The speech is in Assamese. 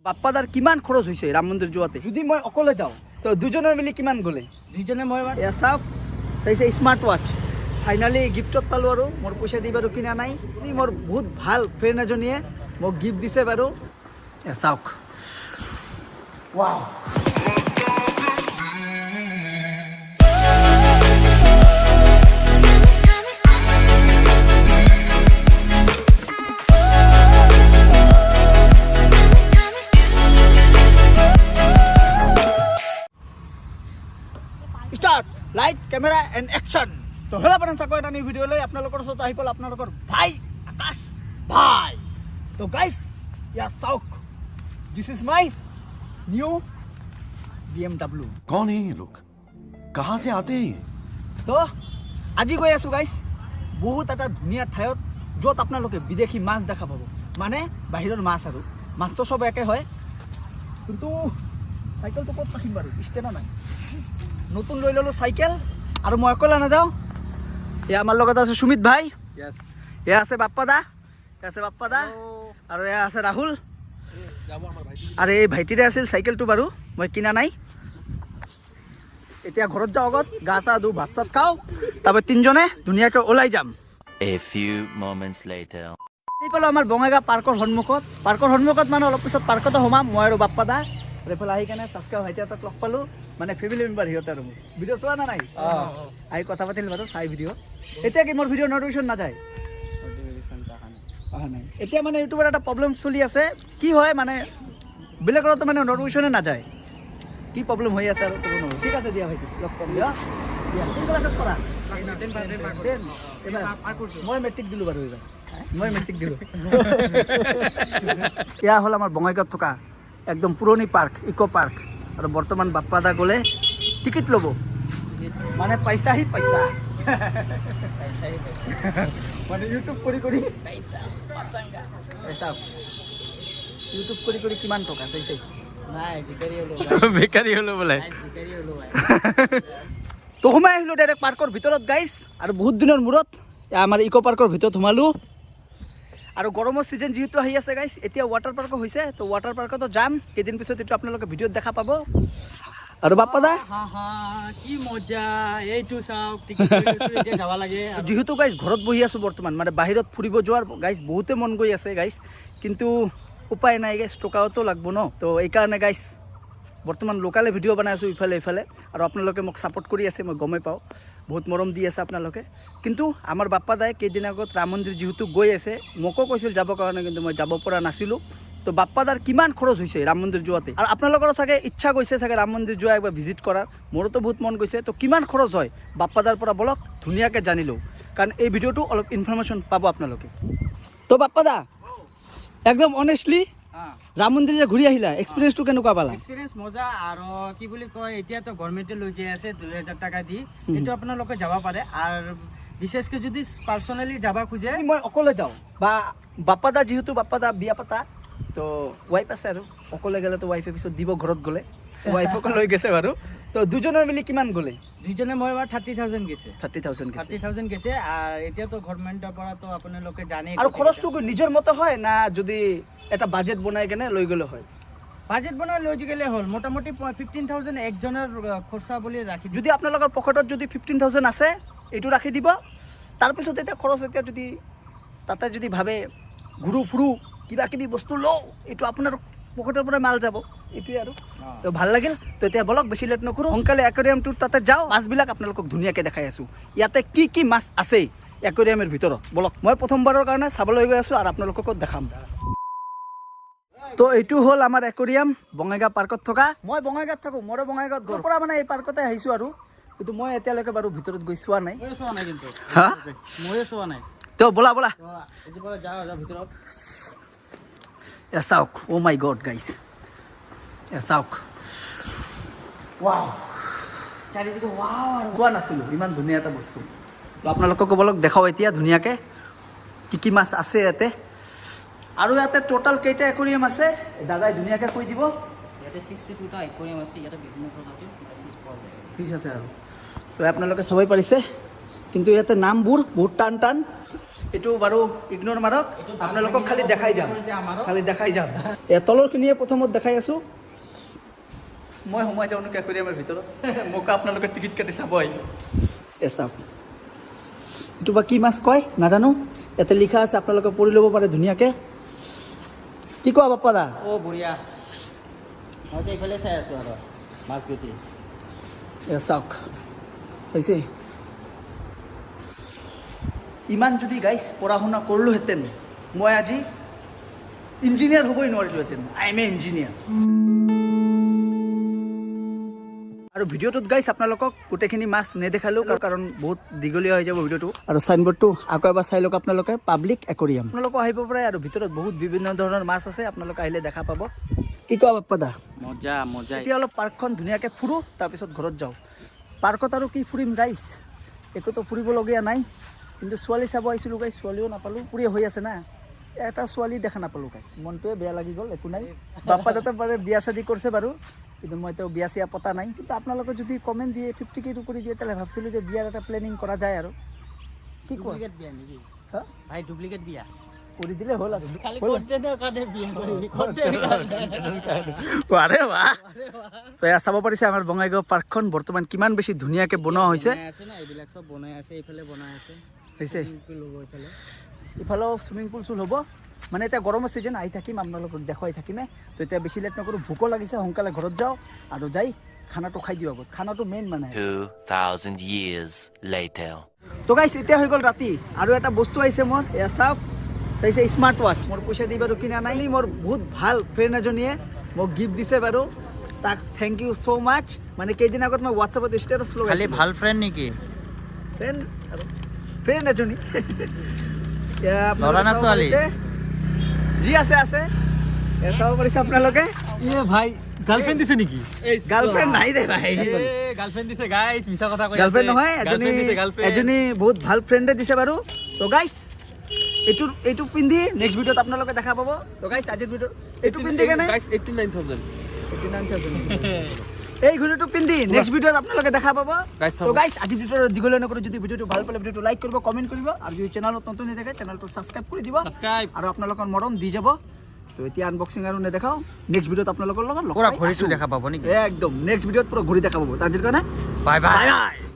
বাপ্পাদাৰ কিমান খৰচ হৈছে ৰাম মন্দিৰ যোৱাতে? যদি মই অকলে যাওঁ তো দুজনৰ মিলি কিমান গ'লে? দুইজনে মই এয়া চাওক, চাইছে স্মাৰ্ট ৱাচ ফাইনেলি গিফ্টত পালোঁ আৰু মোৰ পইচা দি বাৰু কিনা নাই। মোৰ বহুত ভাল ফ্ৰেণ্ড এজনীয়ে মোক গিফ্ট দিছে বাৰু। এয়া চাওক, wow. Start light camera and action. তো হেল্ল' আপোনাৰ চাকৰি এটা নিউ ভিডিঅ' লৈ আপোনালোকৰ ওচৰত আহি পালোঁ আপোনালোকৰ ভাই আকাশ ভাই। তো গাইছ, ইয়াত চাওক, this is my new BMW। कौन है ये लोग, कहां से आते हैं ये? তো আজি গৈ আছোঁ গাইছ বহুত এটা ধুনীয়া ঠাইত য'ত আপোনালোকে বিদেশী মাছ দেখা পাব, মানে বাহিৰৰ মাছ। আৰু মাছটো চব একে হয়, কিন্তু চাইকেলটো ক'ত ৰাখিম বাৰু? ষ্টেণ্ডো নাই। নতুন লৈ ল'লোঁ চাইকেল। আৰু মই অকলে নাযাওঁ, এয়া আমাৰ লগত আছে সুমিত ভাই, এয়া আছে বাপ্পাদা, এয়া আছে বাপ্পাদা আৰু এয়া আছে ৰাহুল। আৰু এই ভাইটিৰে আছিল চাইকেলটো বাৰু, মই কিনা নাই। এতিয়া ঘৰত যাওঁ, আগত গা চা ধু, ভাত চাত খাওঁ, তাৰপৰা তিনিজনে ধুনীয়াকৈ ওলাই যাম। A few moments later. এই পালোঁ আমাৰ বঙাইগাঁও পাৰ্কৰ সন্মুখত। পাৰ্কৰ সন্মুখত মানে অলপ পিছত পাৰ্কতে সোমাম মই আৰু বাপ্পাদা। আৰু এইফালে আহি কেনে ছাবস্ক্ৰাইব ভাইটি এটাক লগ পালোঁ, মানে ফেমিলি মেম্বাৰ সিহঁতে। আৰু মোৰ ভিডিঅ' চোৱা না নাই, আহি কথা পাতিল বাৰু চাই ভিডিঅ'। এতিয়া কি মোৰ ভিডিঅ' নটিফিকেশ্যন নাযায়? অহা নাই। এতিয়া মানে ইউটিউবৰ এটা প্ৰব্লেম চলি আছে, কি হয় মানে বেলেগৰতো মানে নটিফিকেশ্যনে নাযায়, কি প্ৰব্লেম হৈ আছে আৰু ক'ব নোৱাৰোঁ। ঠিক আছে দিয়া ভাইটি, লগ পাম দিয়া। দিয়া, কোন ক্লাছত কৰা? টেন। এইবাৰ মই মেট্ৰিক দিলোঁ বাৰু, এইবাৰ মই মেট্ৰিক দিলোঁ। এয়া হ'ল আমাৰ বঙাইগাঁৱত থকা একদম পুৰণি পাৰ্ক, ইক' পাৰ্ক। আৰু বৰ্তমান বাপ্পাদা গ'লে টিকেট ল'ব, মানে পইচা হি পইচা, মানে ইউটিউব কৰি কৰি পইচা, ইউটিউব কৰি কৰি কিমান টকা চাইছে। নাই, ভিখাৰী হলো। বেকাৰী হ'লো বোলে। ভিখাৰী হলো ভাই। তো সোমাই আহিলোঁ ডাইৰেক্ট পাৰ্কৰ ভিতৰত গাইছ। আৰু বহুত দিনৰ মূৰত এয়া আমাৰ ইক' পাৰ্কৰ ভিতৰত সোমালোঁ। আৰু গৰমৰ ছিজন যিহেতু আহি আছে গাইছ, এতিয়া ৱাটাৰ পাৰ্কো হৈছে, তো ৱাটাৰ পাৰ্কতো যাম কেইদিন পিছত, এইটো আপোনালোকে ভিডিঅ'ত দেখা পাব। আৰু বাপ্পাদা হা হা, কি মজা! এইটো চাওক, টিকেট কৰি লৈছো, এতিয়া যাব লাগে আৰু। যিহেতু গাইছ ঘৰত বহি আছোঁ বৰ্তমান, মানে বাহিৰত ফুৰিব যোৱাৰ গাইছ বহুতে মন গৈ আছে গাইছ, কিন্তু উপায় নাই গাইছ, টকাওতো লাগব ন। তো এইকাৰণে গাইছ বৰ্তমান লোকালে ভিডিঅ' বনাই আছোঁ ইফালে ইফালে। আৰু আপোনালোকে মোক ছাপোৰ্ট কৰি আছে, মই গমেই পাওঁ, বহুত মৰম দি আছে আপোনালোকে। কিন্তু আমাৰ বাপ্পাদাই কেইদিন আগত ৰাম মন্দিৰ যিহেতু গৈ আছে, মোকো কৈছিল যাবৰ কাৰণে, কিন্তু মই যাব পৰা নাছিলোঁ। তো বাপ্পাদাৰ কিমান খৰচ হৈছে ৰাম মন্দিৰ যোৱাতে? আৰু আপোনালোকৰো চাগে ইচ্ছা গৈছে চাগে ৰাম মন্দিৰ যোৱা একবাৰ ভিজিট কৰাৰ, মোৰোতো বহুত মন গৈছে। তো কিমান খৰচ হয় বাপ্পাদাৰ পৰা বলক ধুনীয়াকৈ জানি লওঁ, কাৰণ এই ভিডিঅ'টো অলপ ইনফৰমেশ্যন পাব আপোনালোকে। তো বাপ্পাদা, একদম অনেষ্টলি ৰাম মন্দিৰ যে ঘূৰি আহিলা, এক্সপিৰিয়েঞ্চটো কেনেকুৱা পালা? এক্সপিৰিয়েঞ্চ মজা। আৰু কি বুলি কয়, এতিয়াতো গভৰ্ণমেণ্টে লৈ যাই আছে 2000 টকা দি, সেইটো আপোনালোকে যাব পাৰে। আৰু বিশেষকৈ যদি পাৰ্চনেলি যাব খোজে, মই অকলে যাওঁ বা বাপ্পাদা, যিহেতু বাপ্পাদা বিয়া পাতা, তো ৱাইফ আছে, আৰু অকলে গ'লেতো ৱাইফে পিছত দিব ঘৰত গ'লে, ৱাইফকো লৈ গৈছে বাৰু। তো দুজনৰ মিলি কিমান গ'লে? দুইজনে মই এবাৰ 30,000 গৈছে। 30,000 গৈছে। 30,000 গৈছে। আৰু এতিয়াতো গভৰ্ণমেণ্টৰ পৰাতো আপোনালোকে জানে। আৰু খৰচটো কি নিজৰ মতে হয় না যদি এটা বাজেট বনাই কেনে লৈ গ'লে হয়? বাজেট বনাই লৈ গ'লে হ'ল, মোটামুটি 15,000 একজনৰ খৰচা বুলি ৰাখি যদি আপোনালোকৰ পকেটত যদি 15,000 আছে, এইটো ৰাখি দিব। তাৰপিছত এতিয়া খৰচ, এতিয়া যদি তাতে যদি ভাবে ঘূৰো ফুৰো কিবা কিবি বস্তু লওঁ, এইটো আপোনাৰ পকেটৰ পৰা মাল যাব, এইটোৱে আৰু। তো ভাল লাগিল। তো এতিয়া বলক, বেছি লেট নকৰোঁ, সোনকালে একুৰিয়ামটোৰ তাতে যাওঁ। মাছবিলাক আপোনালোকক ধুনীয়াকৈ দেখাই আছোঁ, ইয়াতে কি কি মাছ আছে একুৰিয়ামৰ ভিতৰত। বলক, মই প্ৰথমবাৰৰ কাৰণে চাবলৈ গৈ আছোঁ আৰু আপোনালোককো দেখাম। তো এইটো হ'ল আমাৰ একুৰিয়াম, বঙাইগাঁও পাৰ্কত থকা। মই বঙাইগাঁৱত থাকোঁ, মোৰো বঙাইগাঁৱত ঘৰ পৰা মানে এই পাৰ্কতে আহিছোঁ আৰু, কিন্তু মই এতিয়ালৈকে বাৰু ভিতৰত গৈ চোৱা নাই। ময়ো চোৱা নাই কিন্তু। হা? ময়ো চোৱা নাই। তো ব'লা ব'লা। এইটোৰ পৰা যাওঁ যাওঁ ভিতৰত। এয়া চাওক, অ' মাই গড গাইছ, এয়া চাওক, ৱাও! চাৰিদিকে ৱাও। আৰু চোৱা নাছিলোঁ ইমান ধুনীয়া এটা বস্তু। তো আপোনালোকক বলক দেখাওঁ এতিয়া ধুনীয়াকৈ কি কি মাছ আছে ইয়াতে। আৰু ইয়াতে টোটেল কেইটা একুৰিয়াম আছে দাদাই ধুনীয়াকৈ কৈ দিব। ইয়াতে 62টা একুৰিয়াম আছে, ইয়াতে বিভিন্ন প্ৰজাতিৰ ফিছ পোৱা যায়। ফিছ আছে আৰু তো আপোনালোকে চাবই পাৰিছে, কিন্তু ইয়াতে নামবোৰ বহুত টান টান। এইটো বাৰু ইগন'ৰ মাৰক, আপোনালোকক খালি দেখাই যাম, খালি দেখাই যাম। এ তলৰখিনিয়ে প্ৰথমত দেখাই আছোঁ। মই সোমাই যাওঁ নেকি একুৰিয়ামৰ ভিতৰত? মোক আপোনালোকে টিকেট কাটি চাব আহি। এ চাওক, এইটো বা কি মাছ কয় নাজানো, ইয়াতে লিখা আছে, আপোনালোকে পঢ়ি ল'ব পাৰে ধুনীয়াকৈ। কি কোৱা বাপ্পা দা? অ' বঢ়িয়া, মইতো এইফালে চাই আছোঁ আৰু মাছ গুটি। এ চাওক, চাইছে? ইমান যদি গাইছ পঢ়া শুনা কৰিলোহেঁতেন, মই আজি ইঞ্জিনিয়াৰ হ'বই নোৱাৰিলোহেঁতেন। I am a engineer. আৰু ভিডিঅ'টোত গাইছ আপোনালোকক গোটেইখিনি মাছ নেদেখালোঁ, কাৰণ বহুত দীঘলীয়া হৈ যাব ভিডিঅ'টো। আৰু চাইনবোৰ্ডটো আকৌ এবাৰ চাই লওক আপোনালোকে, পাব্লিক একুৰিয়াম। আপোনালোকো আহিব পাৰে আৰু ভিতৰত বহুত বিভিন্ন ধৰণৰ মাছ আছে, আপোনালোকে আহিলে দেখা পাব। কি কোৱা বাপ্পা দা? মজা মজা। এতিয়া অলপ পাৰ্কখন ধুনীয়াকৈ ফুৰোঁ, তাৰপিছত ঘৰত যাওঁ। পাৰ্কত আৰু কি ফুৰিম গাইছ, একোতো ফুৰিবলগীয়া নাই। কিন্তু ছোৱালী চাব আহিছিলোঁ গাইছ, ছোৱালীও নাপালোঁ। পুৰি হৈ আছে না, এটা ছোৱালী দেখা নাপালোঁ গাইছ, মনটোৱে বেয়া লাগি গ'ল। একো নাই, বাপ্পা দাদা বাৰু বিয়া চাদি কৰিছে বাৰু, কিন্তু মইতো বিয়া চিয়া পতা নাই। কিন্তু আপোনালোকে যদি কমেণ্ট দিয়ে 50K কৰি দিয়ে, তেতিয়াহ'লে ভাবিছিলোঁ যে বিয়াৰ এটা প্লেনিং কৰা যায় আৰু। কি কোৱা? ডুপ্লিকেট বিয়া নেকি হা? ভাই? ডুপ্লিকেট বিয়া কৰি দিলে হ'ল আৰু। খালি হ'ল। কণ্টেণ্টৰ কাৰণে বিয়া কৰিবি, কণ্টেণ্টৰ কাৰণে। আৰে বাহ! তো এয়া চাব পাৰিছে আমাৰ বঙাইগাঁও পাৰ্কখন বৰ্তমান কিমান বেছি ধুনীয়াকৈ বনোৱা হৈছে। বনাই আছে না, এইবিলাক চব বনাই আছে, এইফালে বনাই আছে। হৈছে। Swimming pool হ'ব এইফালে। ইফালেও চুইমিং পুল চুল হ'ব। মানে এতিয়া গৰমৰ ছিজন, আহি থাকিম, আপোনালোকক দেখুৱাই থাকিমে। তো এতিয়া বেছি লেট নকৰোঁ, ভোকো লাগিছে, সোনকালে ঘৰত যাওঁ আৰু যাই খানাটো খাই দিওঁ আগত, খানাটো মেইন মানে। 2,000 years later. তো গাইছ এতিয়া হৈ গ'ল ৰাতি, আৰু এটা বস্তু আহিছে মোৰ, এয়া চাওক, চাইছে স্মাৰ্ট ৱাচ। মোৰ পইচা দি বাৰু কিনা নাই, মোৰ বহুত ভাল ফ্ৰেণ্ড এজনীয়ে মোক গিফ্ট দিছে বাৰু, তাক thank you so মাছ। মানে কেইদিন আগত মই হোৱাটছএপত ষ্টেটাছ খালি লগাইছিলোঁ। ভাল ফ্ৰেণ্ড নেকি? ফ্ৰেণ্ড আৰু ফ্ৰেণ্ড এজনী। এয়া আপোনালোকে ল'ৰা না চাব ছোৱালী? পাৰিছে। যি আছে আছে, এয়া চাব পাৰিছে আপোনালোকে। এ ভাই, গাৰ্লফ্ৰেণ্ড দিছে নেকি? গাৰ্লফ্ৰেণ্ড নাই দে ভাই। গাৰ্লফ্ৰেণ্ড দিছে গাইস, মিছা কথা কৈ। গাৰ্লফ্ৰেণ্ড নহয়, এজনী এজনী বহুত ভাল ফ্ৰেণ্ডে দিছে বাৰু। তো গাইছ এইটো পিন্ধি নেক্সট ভিডিঅ'ত আপোনালোকে দেখা পাব। তো গাইছ আজিৰ ভিডিঅ' এইটো পিন্ধি কেনে গাইস 89000। 89,000। এই ঘড়ীটো পিন্ধি নেক্সট ভিডিঅ'ত আপোনালোকে দেখা পাব। Guys, তো গাইছ আজি ভিডিঅ'টো দীঘলীয়া নকৰোঁ, যদি ভিডিঅ'টো ভাল পালে ভিডিঅ'টো লাইক কৰিব, কমেণ্ট কৰিব, আৰু যদি চেনেলত নতুন হৈ থাকে চেনেলটো ছাবস্ক্ৰাইব কৰি দিব, সাবস্ক্ৰাইব, আৰু আপোনালোকৰ মৰম দি যাব। তো এতিয়া আনবক্সিং আৰু নেদেখাওঁ, নেক্সট ভিডিঅ'ত আপোনালোকৰ লগত লগ পুৰা পাই ঘড়ীটো আছোঁ। দেখা পাব নেকি? একদম নেক্সট ভিডিঅ'ত পুৰা ঘড়ী দেখা পাব। আজিৰ কাৰণে বাই বাই। Bye bye.